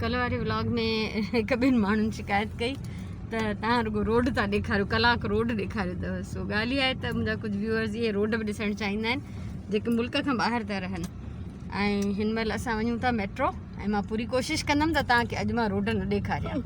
ڪلهه واري ولاگ ۾ هڪ ٻن ماڻهن شڪايت ڪئي ته توهان رڳو روڊ ٿا ڏيکاريو ڪلاڪ روڊ ڏيکاريو اٿو سو ڳالهه اها آهي ته منهنجا ڪجهه ويوئرز اهي روڊ به ڏسڻ چاهيندا آهن جيڪي ملڪ کان ٻاهر ٿا رهن ۽ هن مهل اسان وڃون ٿا ميٽرو ۽ مان پوري ڪوشش ڪندم ته توهان کي اڄ مان روڊ نه ڏيکاريان.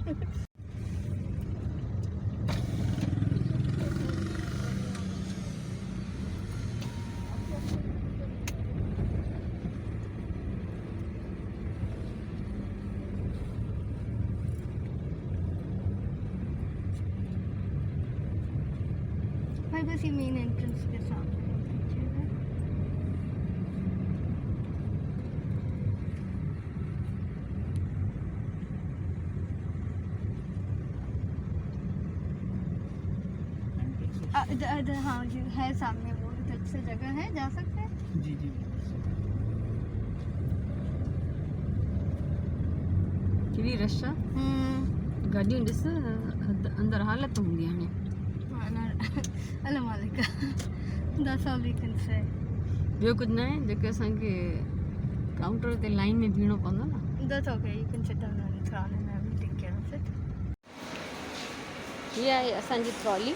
भाई बस ये मेन एंट्रेंस के सामने पीछे है। इधर इधर, हाँ जी है सामने, वो इधर से जगह है, जा सकते हैं। जी जी। केॾी रश आहे, गाॾियूं ॾिस, अंदरि हालत हूंदी हाणे। अल्लाह मालिक, that's all we can say. ॿियो कुझु न आहे, जेके असांखे काउंटर ते लाइन में बीहणो पवंदो न। That's okay, you can sit down on the trolley and I will take care of it. हीअ आहे असांजी ट्रॉली।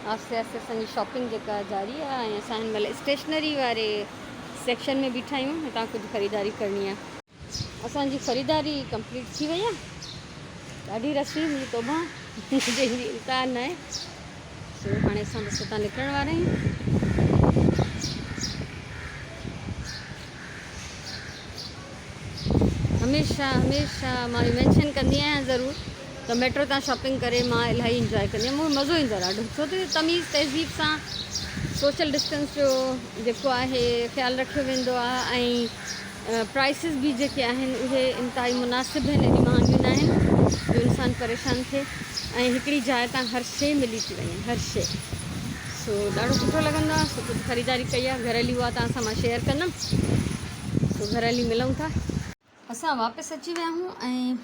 आहिस्ते आहिस्ते असांजी शॉपिंग जेका जारी आहे ऐं असां हिन महिल स्टेशनरी वारे सेक्शन में बीठा आहियूं। हितां कुझु ख़रीदारी करणी आहे। असांजी ख़रीदारी कंप्लीट थी वई आहे। ॾाढी रश हुई, मुंहिंजी तौबा जंहिंजी इंतहा न आहे। सो हाणे असां बसि हितां निकिरण वारा आहियूं। هميشه هميشه مان اهو مينشن ڪندي آهيان ضرور ته ميٽرو تان شاپنگ ڪري مان الاهي انجواء ڪندي آهيان، مون کي مزو ايندو آهي ڏاڍو، ڇو ته تميز تهذيب سان سوشل ڊسٽنس جو جيڪو آهي خيال رکيو ويندو آهي ۽ پرائسز به جيڪي آهن اهي انتهائي مناسب آهن، ايڏي مهانگيون نه آهن جو انسان پريشان ٿئي ۽ هڪڙي جاء تان هر شيء ملي ٿي وڃي، هر شيء، سو ڏاڍو سٺو لڳندو آهي. سو ڪجهه خريداري ڪئي آهي گهر هلي، اها توهان سان مان شيئر ڪندم۔ سو گهر هلي ملون ٿا۔ اسان واپس اچي ويا آهيون ۽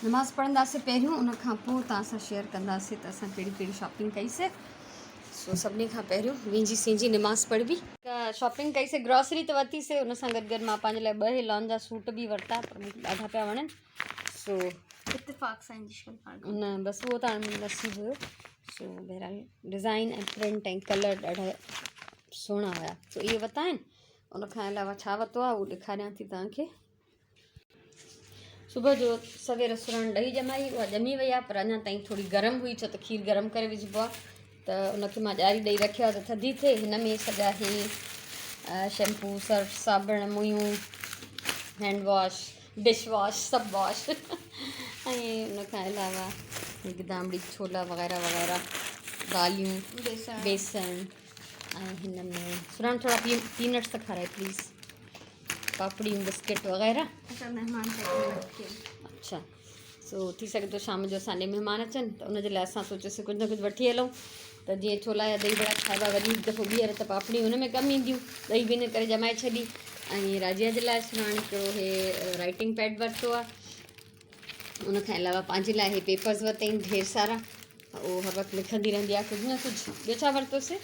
نماز پڙهنداسين پهريون، ان کان پوء توهان سان شيئر ڪنداسين ته اسان ڪهڙي ڪهڙي شاپنگ ڪئي سي۔ سو سڀني کان پهريون وينجي سينجي نماز پڙهبي۔ شاپنگ ڪئي سي، گراسري ته ورتي سي، ان سان گڏ گڏ مان پنهنجي لاء ٻه هي لان جا سوٽ به ورتا، پر مون کي ڏاڍا پيا وڻن۔ سو اتفاق سان جي شلوار نه بس اهو ته هاڻي نصيب هيو۔ سو بهرحال ڊزائن ۽ پرنٽ ۽ ڪلر ڏاڍا سهڻا هيا، سو اهي ورتا آهن۔ ان کان علاوه ڇا ورتو آهي اهو ڏيکاريان ٿي توهان کي۔ صبح جو سوير سرڻ ڏهي ڄمائي، اها ڄمي وئي آهي پر اڃا تائين ٿوري گرم هئي، ڇو ته کير گرم ڪري وجهبو آهي ته ان کي مان ڄاري ڏئي رکيو آهي ته ٿڌي ٿئي۔ هن ۾ سڄا هي شيمپو، سرف، صابڻ، مويون، هينڊ واش، ڊش واش، سڀ واش ۽ ان کان علاوه گدامڙي، ڇولا وغيره وغيره، داليون، بيسڻ ۽ هن ۾ سرڻ ٿورا پينٽس ته کارائي پليز، پاپڙيون، بسڪٽ وغيره۔ اڇا، سو ٿي سگهي ٿو شام جو اسان ڏي مهمان اچن ته ان جي لاء اسان سوچيوسين ڪجهه نه ڪجهه وٺي هلون ته جيئن ڇولا يا دهي وڙا کائبا، وري هڪ دفعو ٻيهر ته پاپڙيون ان ۾ ڪم اينديون۔ ڏهي به ان ڪري ڄمائي ڇڏي۔ ۽ راجيا جي لاء سراڻ هڪڙو هي رائٽنگ پيڊ ورتو آهي۔ ان کان علاوه پنهنجي لاء هي پيپرز ورتائين ڍير سارا، اهو هر وقت لکندي رهندي آهي ڪجهه نه ڪجهه۔ ٻيو ڇا ورتوسي؟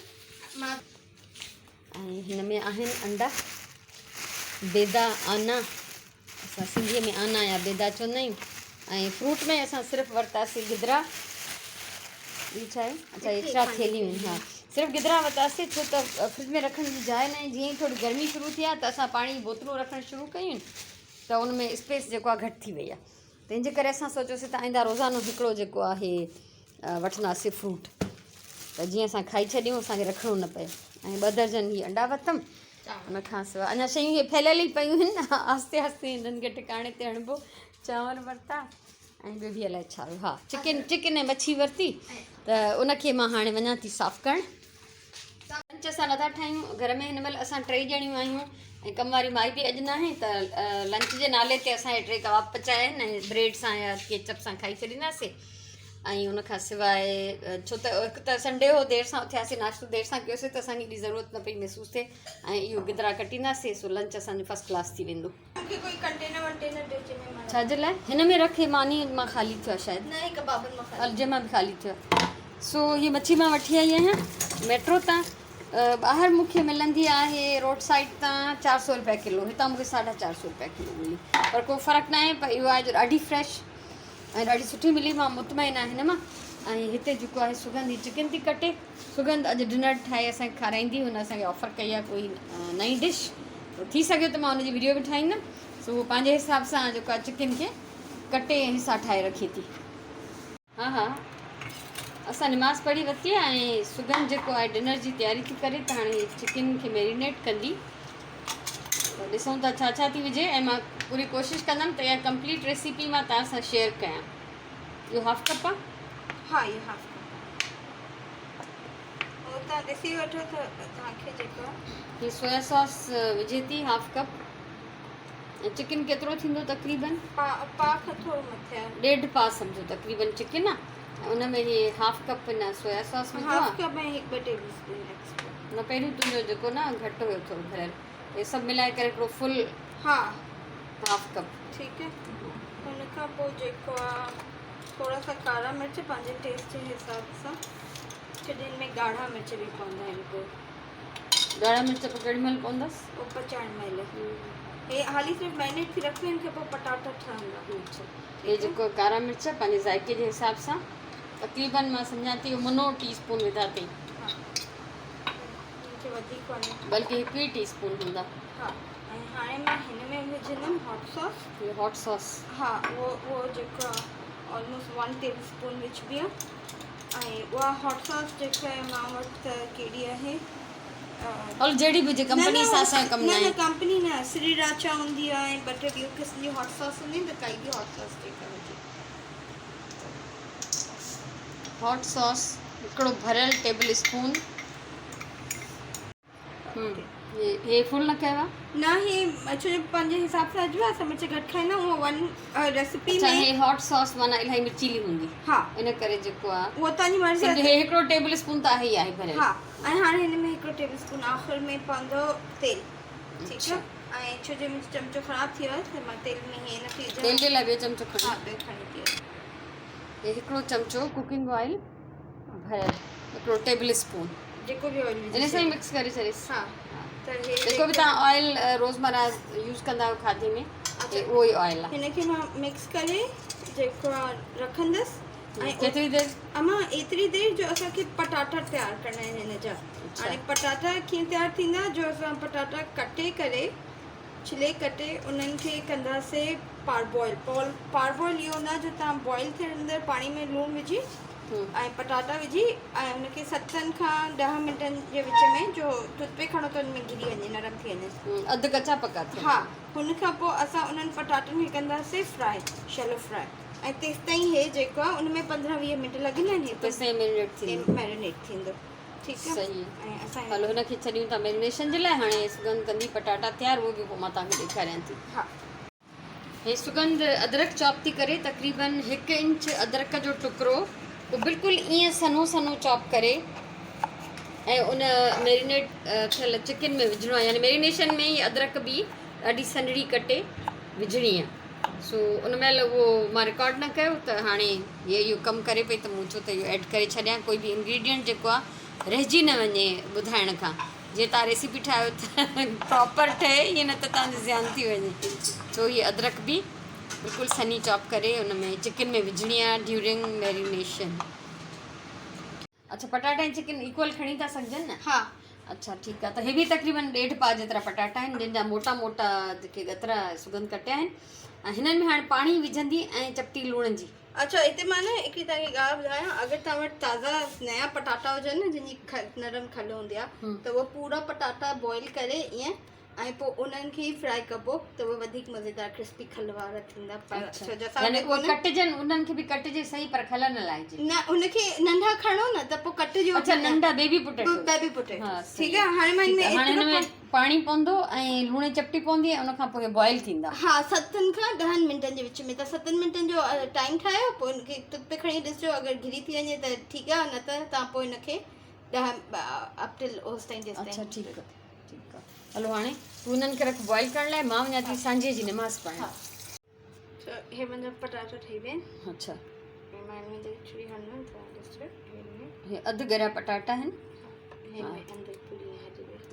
۽ هن ۾ آهن انڊا، بيدا، آنا، اسان سنڌيء ۾ آنا يا بيدا چوندا آهيون۔ ۽ فروٽ ۾ اسان صرف ورتاسي گدرا۔ هي ڇا آهي؟ اڇا، هي ڇا ٿيلهيون آهن؟ ها، صرف گدرا ورتاسي ڇو ته فرج ۾ رکڻ جي جاء نه آهي۔ جيئن ئي ٿوري گرمي شروع ٿي آهي ته اسان پاڻي جون بوتلون رکڻ شروع ڪيون آهن ته ان ۾ اسپيس جيڪو آهي گهٽ ٿي وئي آهي، تنهن جي ڪري اسان سوچيوسي ته آئنده روزانو هڪڙو جيڪو آهي وٺنداسي فروٽ ته جيئن اسان کائي ڇڏيون، اسان کي رکڻو نه پئي۔ ۽ ٻه درجن هي انڊا ورتم۔ ان کان سواء اڃا شيون هي ڦهليل ئي پيون آهن، آهستي آهستي هنن کي ٺڪاڻي تي هڻبو۔ چانور ورتا ۽ ٻيو به الائي ڇا هيو۔ ها، چڪن ۽ مڇي ورتي ته ان کي مان هاڻي وڃان ٿي صاف ڪرڻ۔ لنچ اسان نٿا ٺاهيون گهر ۾، هن مهل اسان ٽئي ڄڻيون آهيون ۽ ڪم واري مائي به اڄ ناهي ته لنچ جي نالي تي اسان هي ٽي ڪباب پچايا آهن ۽ بريڊ سان يا ڪيچپ سان کائي ڇڏينداسين۔ ۽ ان کان سواء ڇو ته هڪ ته سنڊي هو، دير سان اٿياسين، ناشتو دير سان ڪيوسين ته اسان کي ايڏي ضرورت نه پئي محسوس ٿئي ۽ اهو گدرا ڪٽينداسين، سو لنچ اسان جو فرسٽ ڪلاس ٿي ويندو۔ ڇا جي لاء هن ۾ رک، هي ماني مان خالي ٿيو آهي شايد۔ الجي مان به خالي ٿيو آهي۔ سو هي مڇي مان وٺي آئي آهيان ميٽرو تان۔ ٻاهر مون کي ملندي آهي روڊ سائيڊ تان 400 روپيا ڪلو، هتان مون کي 450 روپيا ڪلو ملي، پر ڪو فرق ناهي. پر اهو آهي جو ڏاڍي فريش ۽ ڏاڍي سٺي ملي، مان مطمئن آهيان هن مان. ۽ هتي جيڪو آهي سڳنڌ هي چڪن ٿي ڪٽي. سڳنڌ اڄ ڊنر ٺاهي اسان کي کارائيندي. هن اسان کي آفر ڪئي آهي ڪوئي نئين ڊش، ٿي سگهيو ته مان ان جي وڊيو به ٺاهيندم. سو هو پنهنجي حساب سان جيڪو آهي چڪن کي ڪٽي ۽ حصا ٺاهي رکي ٿي. ها ها اسان نماز پڙهي ورتي آهي ۽ سگن جيڪو آهي ڊنر جي تياري ٿي ڪري ته هاڻي چڪن کي ميرينيٽ ڪندي. ته ڏسون ٿا ڇا ڇا ٿي وجهي ۽ مان پوري ڪوشش ڪندم ته اها ڪمپليٽ ريسيپي مان توهان سان شيئر ڪيان. اهو هاف ڪپ آهي؟ ها اهو هاف ڪپ آهي. اهو توهان ڏسي وٺو ته توهان کي جيڪو هي سويا ساس وجهي ٿي هاف ڪپ. ۽ چڪن ڪيترو ٿيندو تقريبن؟ پاء کان ٿورو مٿي آهي. ڏيڍ پاء سمجهو تقريبن چڪن آهي ۽ ان ۾ هي هاف ڪپ نه سويا ساس وڌو هاف آهي. ڪپ ۽ هڪ ٻه ٽيبل اسپون ايڪسٽرا. نه پهريون تنهنجو جيڪو نه گهٽ هيو ٿورو ڀريل هي سڀ ملائي ڪري هڪڙو فل ها هاف ڪپ. ٺيڪ آهي. ان کان پوء جيڪو آهي ٿورا سا ڪارا مرچ پنهنجي ٽيسٽ جي حساب سان، ڇو جو هن ۾ ڳاڙها مرچ به پوندا آهن. پوء ڳاڙها مرچ پوء ڪهڙي مهل پوندس؟ اهو پچائڻ مهل. هي حالي صرف ميرينيٽ ٿي رکبي، ان کان پوء پٽاٽا ٺهندا. اڇا هي جيڪو ڪارا مرچ پنهنجي ذائقي جي حساب سان تقريبن مان سمجهان ٿي منو ٽي اسپون وڌا اٿئي. ها هن کي وڌيڪ ڪونهي. بلڪه هڪ ئي ٽي اسپون هوندا. ها ۽ هاڻي مان هن ۾ وجهندم هاٽ ساس. هي هاٽ ساس. ها اهو جيڪو آلموسٽ 1 ٽيبل اسپون وجهبي آهي. ۽ اها هاٽ ساس جيڪا آهي مان وٽ ته ڪهڙي آهي. هل جهڙي به هجي ڪمپني سان اسان جو ڪم نه ناهي. نه ڪمپني نه، سري راچا هوندي آهي ۽ ٻه ٽي ٻيون قسم جون هاٽ ساس هونديون آهن ته ڪائي به هاٽ ساس جيڪا هجي. هاٽ ساس هڪڙو ڀريل ٽيبل اسپون. هي فل نه ڪيو آ؟ نه هي ڇو جو پنهنجي حساب سان وجهبو آ، اسان مرچ گهٽ کائيندا آهيون اهو ون ريسيپي اڇا ۾. هي هاٽ ساس معنيٰ الاهي مرچيلي هوندي. ها. ان ڪري جيڪو آ. اهو توهان جي مرضي آ. سمجهه هي هڪڙو ٽيبل اسپون ته آهي ئي آهي ڀريل. ها ۽ هاڻي هن ۾ هڪڙو ٽيبل اسپون آخر ۾ پوندو تيل. ٺيڪ آ ۽ ڇو جو منهنجو چمچو خراب ٿي ويو آ ته مان تيل ۾ هي نه ٿي وجهان. تيل جي لاء ٻيو چمچو کڻي. ها ٻيو کڻي ٿي وڃان. هي هڪڙو چمچو ڪوڪنگ آئل ڀريل هڪڙو ٽيبل اسپون. جيڪو به آئل وجهي ان سان ئي مڪس ڪري ڇڏيس. ها ته هي جيڪو به توهان آئل روزمره يوز ڪندا آهيو کاڌي ۾ هي اهو ئي آئل آهي. هن کي مان مڪس ڪري جيڪو آ رکندس ۽ ڪيتري دير؟ اما ايتري دير جو اسان کي پٽاٽا تيار ڪرڻا آهن هن جا. هاڻي پٽاٽا ڪيئن تيار ٿيندا جو اسان پٽاٽا ڪٽي ڪري ڇلي ڪٽي انهن کي ڪنداسي پار بوائل. پار بوائل اهو هوندو آهي جو توهان بوائل ٿيندڙ پاڻي ۾ لوڻ وجهي ۽ پٽاٽا وجهي ۽ ان کي 7 کان 10 منٽن جي وچ ۾ جو ٽوٿ پڪ کڻو ته ان ۾ گهري وڃي نرم ٿي وڃي. اڌ ڪچا پڪا ٿين. ها هن کان پوء اسان انهن پٽاٽن کي ڪنداسي فرائي شيلو فرائي ۽ تيستائين هي جيڪو آهي ان ۾ 15 20 منٽ لڳندا آهن هي تيستائين ميرينيٽ ٿيندو. ميرينيٽ ٿيندو. ٺيڪ آهي صحيح ۽ اسان هلو هن کي ڇڏيون ٿا ميرينيشن جي لاء. هاڻي سڳنڌ ڪندي پٽاٽا تيار اهو به پوء مان توهان کي ڏيکاريان ٿي. ها هي سڳنڌ ادرڪ چاپ ٿي ڪري تقريبن هڪ انچ ادرڪ جو ٽڪرو پوء بلڪل ائين سنهو سنهو چاپ ڪري ۽ ان ميرينيٽ ٿيل چڪن ۾ وجهڻو آهي يعني ميرينيشن ۾ ئي ادرڪ به ڏاڍي سنهڙي ڪٽي وجهڻي آهي. سو ان مهل اهو مان رڪارڊ نه ڪيو ته هاڻي هيء اهو ڪم ڪري پئي ته مون چيو ته اهو ايڊ ڪري ڇڏيان ڪوئي به انگريڊينٽ جيڪو آهي رهجي نه وڃي ٻڌائڻ کان. جي توهان ريسيپي ٺاهيو ته پراپر ٺهي ائين نه ته توهان جو زيان ٿي وڃي. سو هي ادرڪ به بلڪل سنهي چاپ ڪري ان ۾ چڪن ۾ وجهڻي آهي ڊيورنگ ميرينيشن. اڇا پٽاٽا ۽ چڪن ايڪول کڻي ٿا سگهجن نه؟ ها. اڇا ٺيڪ آهي ته هي به تقريبن ڏيڍ پاء جيترا پٽاٽا آهن جن جا موٽا موٽا جيڪي ڳترا سڳنڌ ڪٽيا آهن ۽ هنن ۾ هاڻي پاڻي وجهندي ۽ چپٽي لوڻ جي. اڇا هتي مان نه هڪڙي توهان کي ڳالهه ٻڌايان اگر توهان وٽ تازا نيا پٽاٽا هجن نه جن جي نرم کل هوندي آهي ته اهي پورا پٽاٽا بوائل ڪري ائين ۽ پوء انهن کي ئي فرائي ڪبو ته اهي وڌيڪ مزيدار ڪرسپي کل وارا ٿيندا پر ڇو جو اسان يعني وٽ اهي ڪٽجن انهن کي به ڪٽجي صحيح پر کل نه لاهجي. نه ان کي ننڍا کڻو نه ته پوء ڪٽجو اڇا ننڍا بيبي پوٽيٽو بيبي پوٽيٽو ٺيڪ آهي هاڻي مان هن ۾ هاڻي هن ۾ پاڻي پوندو ۽ لوڻ جي چپٽي پوندي ۽ ان کان پوء بوائل ٿيندا. ها 7 کان 10 منٽن جي وچ ۾ ته 7 منٽن جو ٽائيم ٺاهيو پوء ان کي ٽوٿ پڪ کڻي ڏسجو اگر گهري ٿي وڃي ته ٺيڪ آهي نه ته توهان پوء ان کي 10 اپ ٽل اوستائين جيستائين. اڇا ٺيڪ آهي ٺيڪ آهي هلو هاڻي تون انهن کي رک بوائل ڪرڻ لاء مان وڃان ٿي سانجهي جي نماز پڙهڻ. سو هي منهنجا پٽاٽا ٺهي ويا آهن. اڇا. ۽ مان هن ۾ جيڪي ڇري هڻندم ته ڏسجو هن ۾ هي اڌ ڳريا پٽاٽا آهن. هن ۾ اندر پوري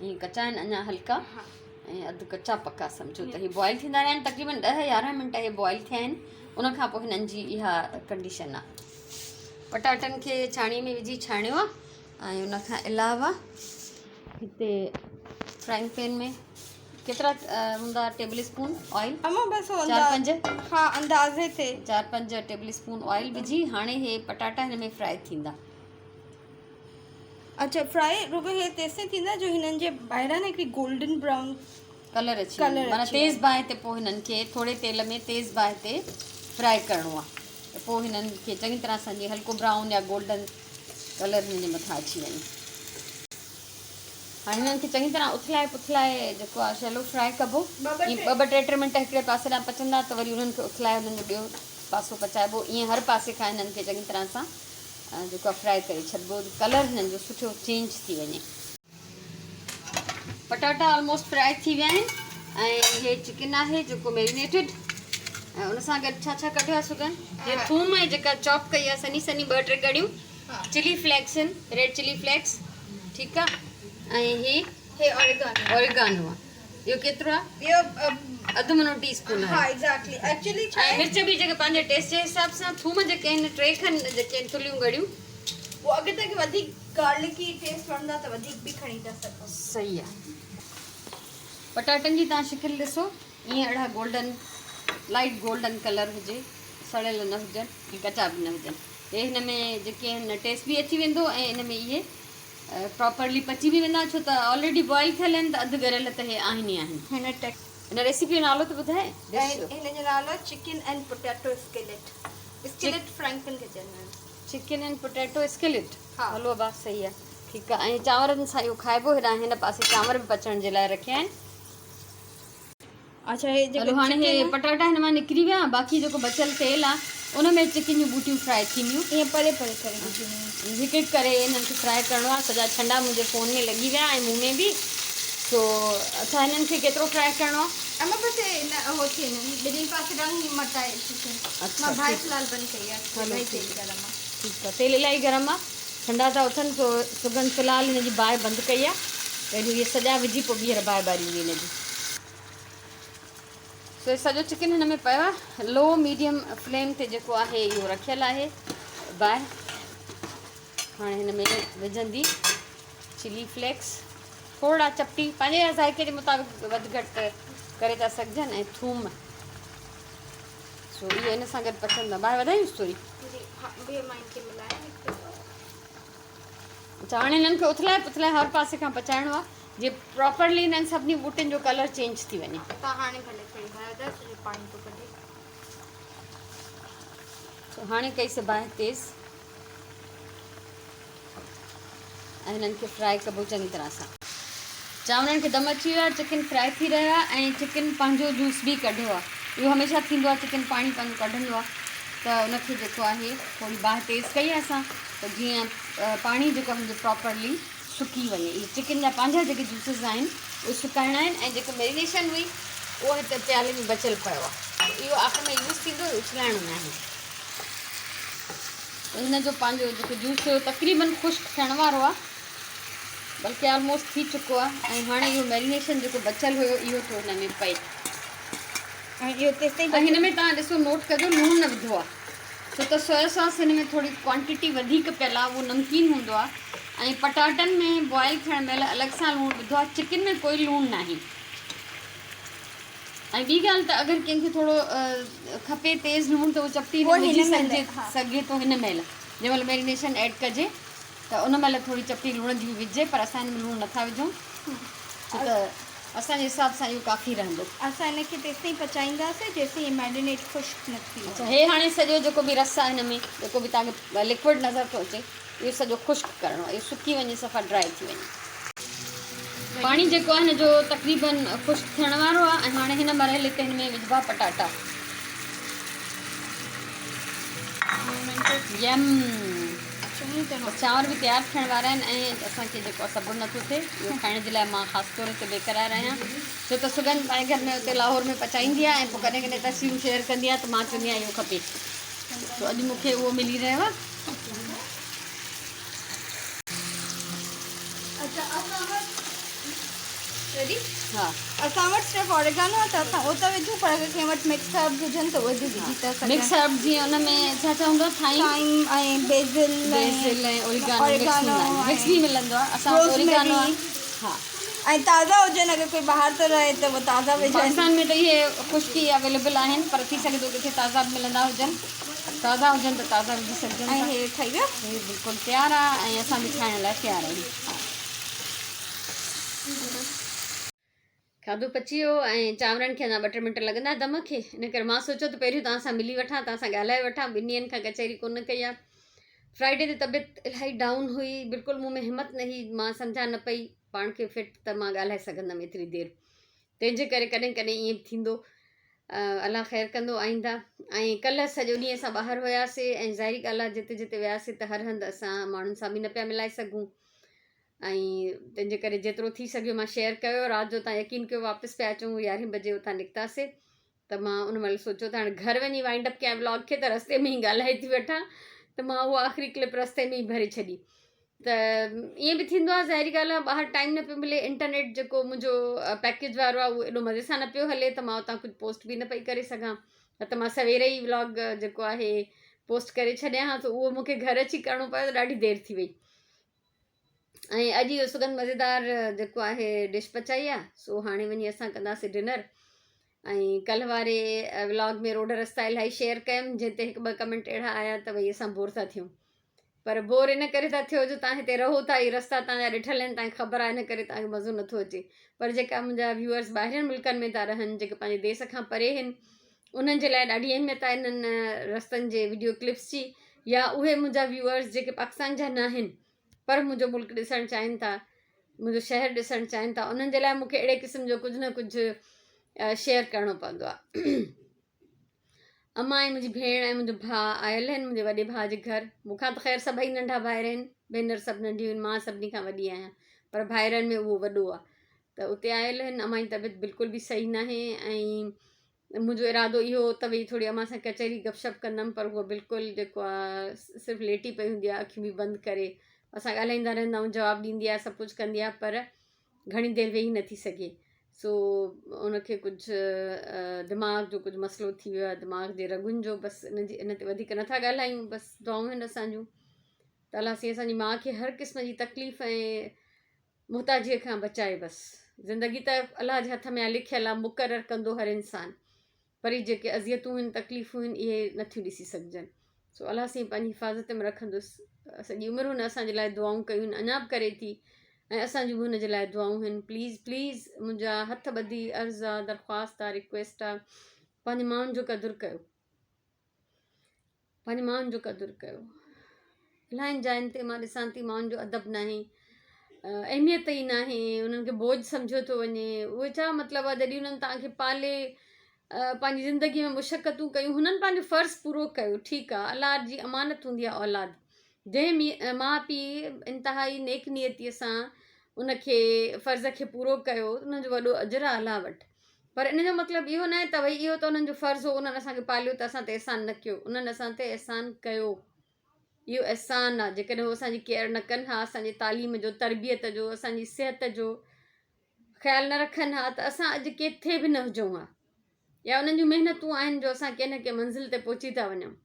ائين ڪچا آهن اڃا هلڪا ۽ اڌ ڪچا پڪا سمجهو ته هي بوائل ٿيندا رهيا آهن تقريبن 10 11 منٽ هي بوائل ٿيا آهن ان کان پوء هنن جي اها ڪنڊيشن آهي. پٽاٽن کي ڇاڻي ۾ وجهي ڇاڻيو آهي ۽ ان کان علاوه هتي فرائنگ پين ۾ ڪيترا هوندا ٽيبل اسپون آئل؟ اما بس چار پنج. ها اندازي تي 4-5 ٽيبل اسپون آئل وجهي هاڻي هي پٽاٽا هن ۾ فرائي ٿيندا. اڇا فرائي رڳو هي تيسين ٿيندا جو هنن جي ٻاهران هڪڙي گولڊن برائون ڪلر اچي وڃي معنيٰ تيز باهه تي پوء هنن کي ٿوري تيل ۾ تيز باهه تي فرائي ڪرڻو آهي ته پوء هنن کي چڱي طرح سان جيئن هلڪو برائون يا گولڊن ڪلر هنن جي مٿان اچي وڃي. هاڻي هنن کي چڱي طرح اٿلائي پٿلائي جيڪو آهي شيلو فرائي ڪبو ائين ٻه ٻه ٽي ٽي منٽ هڪڙي پاسي ڏانهن پچندا ته وري انهن کي اٿلائي انهن جو ٻيو پاسو پچائبو ائين هر پاسي کان هنن کي چڱي طرح سان جيڪو آهي فرائي ڪري ڇڏبو ڪلر هنن جو سٺو چينج ٿي وڃي. پٽاٽا آلموسٽ فرائي ٿي ويا آهن ۽ هي چڪن آهي جيڪو ميرينيٽيڊ ۽ ان سان گڏ ڇا ڇا ڪڍيو آهي سگن؟ هي ٿوم ۽ جيڪا چاپ ڪئي آهي سنهي سنهي ٻه ٽي ڳڙيون چلي فليڪس آهن ريڊ چلي فليڪس ٺيڪ آهي ۽ هي هي اوريگانو اوريگانو آهي اهو ڪيترو آهي؟ اهو اڌ منو ٽي اسپون آهي. ها ايگزيڪٽلي ايڪچولي ڇا آهي ۽ مرچ به جيڪي پنهنجي ٽيسٽ جي حساب سان ٿوم جيڪي آهن ٽي کن جيڪي آهن ٿلهيون ڳڙيون پوء اگر توهان کي وڌيڪ گارلڪي ٽيسٽ وڻندا ته وڌيڪ به کڻي ٿا سگهو. صحيح آهي. پٽاٽن جي توهان شڪل ڏسو ائين اهڙا گولڊن لائيٽ گولڊن ڪلر هجي سڙيل نه هجن ۽ ڪچا به نه هجن هي هن ۾ جيڪي آهن ٽيسٽ به اچي ويندو ۽ ان ۾ اهي پراپرلي پچي به ويندا ڇو ته آلريڊي بوائل ٿيل آهن ته اڌ ڳريل ته هي آهن ئي آهن. هن ٽيڪ. هن ريسيپي جو نالو ته ٻڌاء ڊش جو. هن جو نالو آهي chicken and potato skillet. Skillet frying pan کي چوندا آهن. Chicken and potato skillet. ها. هلو ابا صحيح آهي ٺيڪ آهي ۽ چانورن سان اهو کائبو هيڏانهن هن پاسي چانور به پچڻ جي لاء رکيا آهن. اڇا هي جيڪو هلو هاڻي هي چڪن پٽاٽا هن مان نڪري ويا باقي جيڪو بچيل تيل آ ان ۾ چڪن جون ٻوٽيون فرائي ٿينديون. ائين پري پري ڪري وجهڻيون. هڪ هڪ ڪري انهن کي فرائي ڪرڻو آ سڄا ڇنڊا منهنجي فون ۾ لڳي ويا ۽ مون ۾ به سو اڇا هنن کي ڪيترو فرائي ڪرڻو آ. اما بس هي نه هو ٿي وڃن ٻنهي پاسي رنگ مٽائي ڇڏجن مان باهه في الحال بند ڪئي آ هلو الاهي ٺيڪ تيل گرم آ. ٺيڪ آ تيل الاهي گرم آ ڇنڊا ٿا اٿن سو سگهن في الحال هن جي باهه بند ڪئي آ پهريون اهي سڄا وجهي پوء ٻيهر باهه ٻاريندي هن جي. سو هي سڄو چڪن هن ۾ پيو آهي لو ميڊيم فليم تي جيڪو آهي اهو رکيل آهي باهه هاڻي هن ۾ وجهندي چلي فليڪس ٿورڙا چپٽي پنهنجي ذائقي جي مطابق وڌ گهٽ ڪري ٿا سگهجن ۽ ٿوم سو اهو ان سان گڏ پچندا باهه وڌايونس ٿوري جي ها به مان ان کي ملايان هڪ دفعو. اڇا هاڻي هنن کي اٿلائي پٿلائي هر پاسي کان پچائڻو آهي جي پراپرلي هنن سڀني ٻوٽين جو ڪلر چينج ٿي وڃي. تان هاڻي ڀلي ٿوري باهه وڌايو ڇو جو پاڻي ٿو ڪڍي. سو هاڻي ڪئي سي باهه تيز ۽ هنن کي فرائي ڪبو چڱي طرح سان. چانورن کي دم اچي ويو آهي چڪن فرائي ٿي رهيو آهي ۽ چڪن پنهنجو جوس به ڪڍيو آهي اهو هميشه ٿيندو آهي چڪن پاڻي پنهنجو ڪڍندو آهي ته ان کي جيڪو آهي ٿوري باهه تيز ڪئي آهي اسان ته جيئن پاڻي جيڪو آهي پراپرلي سڪي وڃي اهي چڪن جا پنهنجا جيڪي جوسز آهن اهي سڪائڻا آهن ۽ جيڪو ميرينيشن هئي اهو هتي پيالي ۾ بچيل پيو آهي اهو آخر ۾ يوز ٿيندو اڇلائڻو ناهي. هن جو پنهنجو جيڪو جوس هيو تقريبن خشڪ ٿيڻ وارو آهي بلڪه آلموسٽ ٿي چڪو آهي ۽ هاڻي اهو ميرينيشن جيڪو بچيل هيو اهو ٿو هن ۾ پئي ۽ اهو تيستائين ۽ هن ۾ توهان ڏسو نوٽ ڪجو لوڻ نه وڌو آهي ڇو ته سويا ساس هن ۾ ٿوري ڪوانٽيٽي وڌيڪ پيل آهي اهو نمڪين هوندو آهي ۽ پٽاٽن ۾ بوائل ٿيڻ مهل الڳ سان لوڻ وڌو آهي چڪن ۾ ڪوئي لوڻ ناهي ۽ ٻي ڳالهه ته اگر ڪنهن کي ٿورو کپي تيز لوڻ ته اهو چپٽي ۾ وجهي سگهجي سگهي ٿو هن مهل جنهن مهل ميرينيشن ايڊ ڪجي ته ان مهل ٿوري چپٽي لوڻ جي به وجهجي پر اسان هن ۾ لوڻ نٿا وجهون ڇو ته اسان جي حساب سان اهو ڪافي رهندو. اسان هن کي تيستائين پچائينداسين جيستائين هي ميرينيٽ خشڪ نه ٿي وڃي. اڇا هي هاڻي سڄو جيڪو به رس آهي هن ۾ جيڪو به توهان کي لڪوئڊ نظر ٿو اچي اهو سڄو خشڪ ڪرڻو آهي اهو سڪي وڃي صفا ڊرائي ٿي وڃي. پاڻي جيڪو آهي هن جو تقريبن خشڪ ٿيڻ وارو آهي ۽ هاڻي هن مرحلي تي هن ۾ وجهبا پٽاٽا. يم چانور به تيار ٿيڻ وارا آهن ۽ اسان کي جيڪو صبر نٿو ٿئي اهو کائڻ جي لاء مان خاص طور تي بيقرار آهيان ڇو ته سگن پنهنجي گهر ۾ اتي لاهور ۾ پچائيندي آهي ۽ پوء ڪڏهن ڪڏهن تصويرون شيئر ڪندي آهي ته مان چوندي آهيان اهو کپي سو اڄ مون کي اهو ملي رهيو آهي. اڇا اسان وٽ ريڊي. ها. اسان وٽ صرف اوريگانو آهي ته اسان اهو ٿا وجهون پر اگر ڪنهن وٽ مڪس هربز هجن ته اهي به وجهي ٿا سگهن. مڪس هرب جيئن ان ۾ ڇا ڇا هوندو آهي ٿائم، ٿائم ۽ بيزل ۽ بيزل ۽ اوريگانو مڪس اوريگانو هوندا آهن. مڪس ۽ به ملندو آهي اسان وٽ اوريگانو آهي. روزميري. ها. ۽ تازا هجن اگر ڪوئي ٻاهر ٿو رهي ته اهي تازا وجهن. پاڪستان ۾ ته اهي خشڪي اويليبل آهن پر ٿي سگهي ٿو ڪٿي تازا به ملندا هجن. تازا هجن ته تازا وجهي سگهجن ۽ ٿا. هي ٺهي ويو. هي بلڪل تيار آهي ۽ اسان به کائڻ لاء تيار آهيون. ها. کاڌو پچي ويو ۽ چانورن کي اڃا ٻه ٽي منٽ لڳندا دم کي ان ڪري مان سوچيو ته پهريون توهان سان ملي وٺان توهان سان ڳالهائي وٺان ٻن ڏينهن کان ڪچهري ڪونه ڪئي آهي فرائيڊي تي طبيعت الاهي ڊائون هئي بلڪل مون ۾ همت نه هئي مان سمجهان نه پئي پاڻ کي فٽ ته مان ڳالهائي سگهندم ايتري دير تنهن جي ڪري ڪڏهن ڪڏهن ائين به ٿيندو الله خير ڪندو آئنده ۽ ڪلهه سڄو ڏينهن اسان ٻاهر هياسي ۽ ظاهري ڳالهه آهي جتي جتي وياسي ته هر هنڌ اسان ماڻهن سان به نه پيا ملائي سگهون ۽ تنهن جي ڪري جيترو ٿي سگهيو مان شيئر ڪيو رات جو تان يقين ڪيو واپس پيا اچون يارهين بجي اتان نڪتاسي ته مان ان مهل سوچيو ته هاڻي گهر وڃي وائنڊ اپ ڪيان ولاگ کي ته رستي ۾ ئي ڳالهائي ٿي وٺان ته مان اهو آخري ڪلپ رستي ۾ ئي ڀري ڇڏي ته ائين به ٿيندو آهي ظاهري ڳالهه آهي ٻاهر ٽائيم نه پيو ملي انٽرنيٽ جيڪو منهنجو پيڪيج وارو آهي اهو ايڏو مزي سان نه پيو هلي ته مان اتان ڪجهه پوسٽ به نه پئي ڪري سگهان نه ته مان سوير ئي ولاگ جيڪو آهي پوسٽ ڪري ڇڏيان ها ته اهو مونکي گهر اچي ڪرڻو پيو ته ڏاڍي دير ٿي وئي ۽ اڄ اهو سڳنڌ مزيدار جيڪو آهي ڊش پچائي آهي سو هاڻي وڃي اسان ڪنداسين ڊنر ۽ ڪلهه واري ولاگ ۾ روڊ رستا الاهي شيئر ڪيم جنهن تي هڪ ٻه ڪمينٽ اهڙا آيا ته ڀئي اسان بور ٿا ٿيون پر بور ان ڪري ٿا ٿيو جو تان هتي رهو ٿا هي رستا تان جا ڏٺل آهن تان کي خبر آهي ان ڪري تان کي مزو نٿو اچي پر جيڪا منهنجا ويوئرس ٻاهرين ملڪن ۾ ٿا رهن جيڪي پنهنجي ديس کان پري آهن انهن جي لاء ڏاڍي اهميت آهي انهن رستن جي وڊيو ڪلپس جي يا اهي منهنجا ويوئرس جيڪي پاڪستان جا نه آهن پر منهنجو ملڪ ڏسڻ چاهين ٿا منهنجو شهر ڏسڻ چاهين ٿا انهن جي لاء مونکي اهڙي قسم جو ڪجهه نه ڪجهه شيئر ڪرڻو پوندو آهي اما ۽ منهنجي ڀيڻ ۽ منهنجو ڀاء آيل آهن منهنجي وڏي ڀاء جي گهر مون کان ته خير سڀئي ننڍا ڀائر آهن ڀينر سڀ ننڍيون آهن مان سڀني کان وڏي آهيان پر ڀائرن ۾ اهو وڏو آهي ته اتي آيل آهن امان جي طبيعت بلڪل به صحيح ناهي ۽ منهنجو ارادو اهو هو ته ويهي ٿوري امان سان ڪچهري گپ شپ ڪندم پر هوء بلڪل جيڪو آهي صرف ليٽي پئي هوندي آهي اکيون به بند ڪري اسان ڳالهائيندا رهندا آهيون جواب ڏيندي آهي سڀ ڪجهه ڪندي آهي پر گهڻي دير ويهي نٿي سگهي سو ان کي ڪجهه دماغ جو ڪجهه مسئلو ٿي ويو آهي دماغ جي رڳن جو بس ان جي ان تي وڌيڪ نٿا ڳالهايون بس دعائون آهن اسان جون ته الله سائين اسان جي ماء کي هر قسم جي تڪليف ۽ محتاجيء کان بچائي بس. زندگي ته الله جي هٿ ۾ آ لکيل آ مقرر ڪندو هر انسان پر هي جيڪي اذيتون هن تڪليفون هن اهي نٿيون ڏسي سگهجن سو الله سائين پنهنجي حفاظت ۾ رکندس سڄي عمر هن اسان جي لاء دعائون ڪيون هن اڃا به ڪري ٿي ۽ اسان جون به هن جي لاء دعائون هن پليز پليز منهنجا هٿ ٻڌي عرض آ درخواست آ رڪويسٽ آ پنهنجي مائن جو قدر ڪيو پنهنجي مائن جو قدر ڪيو. الاهين جاين تي مان ڏسان ٿي مائن جو ادب ناهي اهميت ئي ناهي انهن کي بوجھ سمجهيو ٿو وڃي اهي ڇا مطلب آهي جڏهن انهن توهان کي پالي پنهنجي زندگي ۾ مشقتون ڪيون هنن پنهنجو فرض پورو ڪيو ٺيڪ آهي الله جي امانت هوندي آهي اولاد جنهن ماء پيء انتهائي نيڪ نيتي سان ان کي فرض کي پورو ڪيو ان جو وڏو اجر آهي الله وٽ پر ان جو مطلب اهو ناهي ته ڀئي اهو ته انهن جو فرض هو انهن اسان کي پاليو ته اسان تي احسان نه ڪيو انهن اسان تي احسان ڪيو اهو احسان آهي جيڪڏهن هو اسان جي ڪيئر نه ڪن ها اسان جي تعليم جو تربيت جو اسان جي صحت جو خيال نه رکن ها ته اسان اڄ ڪٿي به نه هجون ها يا انهن جون محنتون آهن جو اسان ڪنهن نه ڪنهن منزل تي پهچي ٿا وڃون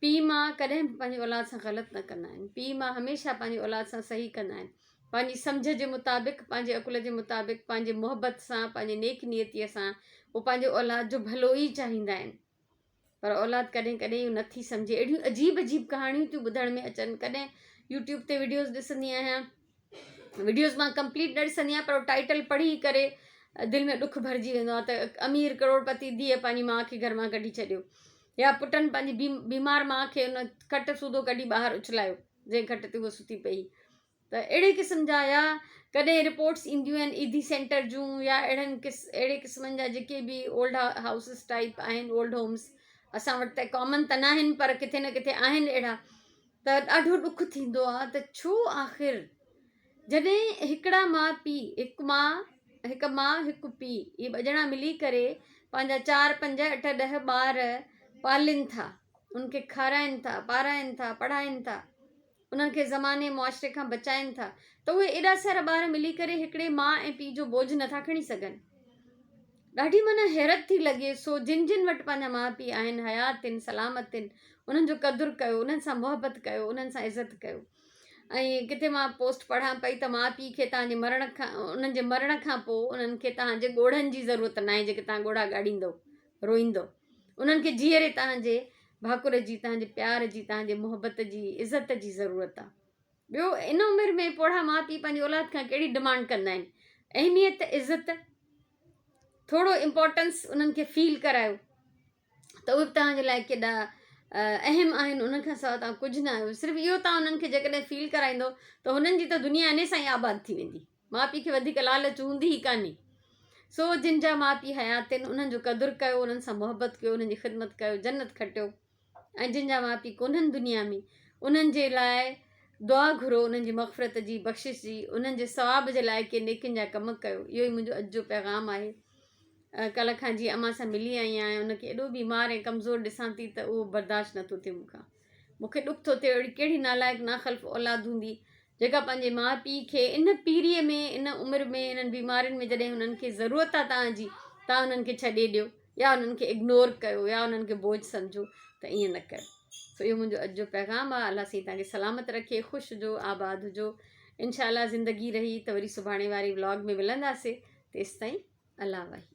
پيء ماء ڪڏهن به پنهنجي اولاد سان غلط نه ڪندا آهن. پيء ماء هميشه پنهنجي اولاد سان صحيح ڪندا آهن. پنهنجي سمجهه جي مطابق، پنهنجي عقل جي مطابق، پنهنجي محبت سان، پنهنجي نيڪ نيتيء سان هو پنهنجي اولاد جو ڀلو ئي چاهيندا آهن. پر اولاد ڪڏهن ڪڏهن اهو نٿي سمجهي. اهڙيون عجيب عجيب ڪهاڻيون ٿيون ٻڌڻ ۾ اچن. ڪڏهن يوٽيوب تي وڊيوز ڏسندي آهيان. وڊيوز مان ڪمپليٽ نه ڏسندي آهيان پر ٽائيٽل پڙهي ڪري دل ۾ ڏک ڀرجي ويندو آهي ته امير ڪروڙپتي ڌيء پنهنجي ماء کي گهر مان ڪڍي ڇڏيو. يا پٽن پنهنجي بيمار ماء کي ان کٽ سوڌو ڪڍي ٻاهر اڇلايو جنهن کٽ تي هوء ستي پئي ته اهڙي قسم جا يا ڪڏهن رپورٽس اينديون آهن ايڌي سينٽر جون يا اهڙن قس اهڙي قسمن جا جيڪي به اولڊ هائوسز ٽائپ آهن اولڊ هومز اسان وٽ ته ڪامن ته ناهن پر ڪٿي نه ڪٿي آهن اهڙا ته ڏاڍو ڏک ٿيندو آهي ته ڇو آخر جڏهن هڪڙا ماء پيء، هڪ ماء، هڪ ماء هڪ پيء، اهي ٻه ڄڻا ملي ڪري پنهنجا چار پنج اٺ ڏهه ٻار پالين ٿا، انهن کي کارائين ٿا، پارائين ٿا، پڙهائين ٿا. انهن کي زماني معاشري کان بچائين ٿا ته اهي ايڏا سارا ٻار ملي ڪري هڪڙي ماء ۽ پيء جو بوجهه نٿا کڻي سگهن. ڏاڍي معنيٰ حيرت ٿي لڳي. سو جن جن وٽ پنهنجا ماء پيء آهن، حيات آهن، سلامت آهن، انهن جو قدر ڪيو، انهن سان محبت ڪيو، انهن سان عزت ڪيو. ۽ ڪٿي مان پوسٽ پڙهان پئي ته ماء پيء کي توهان جي مرڻ کان انهن جي مرڻ کان پوء انهن کي توهان جي ڳوڙهن جي ضرورت ناهي جيڪي توهان ڳوڙها ڳاڙيندو روئيندو انهن کي جيئري توهان جي ڀاڪر جي توهان جي پيار جي توهان جي محبت جي عزت جي ضرورت آهي. ٻيو ان عمر ۾ پوڙها ماء پيء پنهنجي اولاد کان ڪهڙي ڊمانڊ ڪندا آهن اهميت عزت ٿورو امپورٽنس انهن کي فيل ڪرايو ته اهي به توهان جي لاء ڪيڏا اهم آهن انهن کان سواء توهان ڪجهه نه آهيو صرف اهو توهان انهن کي جيڪڏهن فيل ڪرائيندو ته هنن جي ته دنيا انهي سان ئي آباد ٿي ويندي ماء پيء کي وڌيڪ لالچ هوندي ئي ڪانهي سو جن جا ماء پيء حيات آهن انهن جو قدر ڪيو انهن سان محبت ڪيو انهن جي خدمت ڪيو جنت کٽيو ۽ جن جا ماء پيء ڪونهن دنيا ۾ انهن جي لاء دعا گهرو انهن جي مغفرت جي بخشش جي انهن جي ثواب جي لاء ڪي نيڪين جا ڪم ڪيو اهو ئي منهنجو اڄ جو پيغام آهي ڪلهه کان جيئن امان سان ملي آئي آهيان ان کي ايڏو بيمار ۽ ڪمزور ڏسان ٿي ته اهو برداشت نٿو ٿئي مون کان. مون کي ڏک ٿو ٿئي اهڙي ڪهڙي نالائق ناخلف اولاد هوندي جيڪا پنهنجي ماء پيء کي ان پيريء ۾ ان عمر ۾ انهن بيمارين ۾ جڏهن هنن کي ضرورت آهي توهان جي توهان انهن کي ڇڏي ڏيو يا انهن کي اگنور ڪيو يا انهن کي بوجهه سمجهو ته ائين نه ڪيو. سو اهو منهنجو اڄ جو پيغام آهي الله سائين توهان کي سلامت رکي خوش هجو آباد هجو انشاء الله زندگي رهي ته وري سڀاڻي واري ولاگ ۾ ملنداسي تيستائين الله واهي.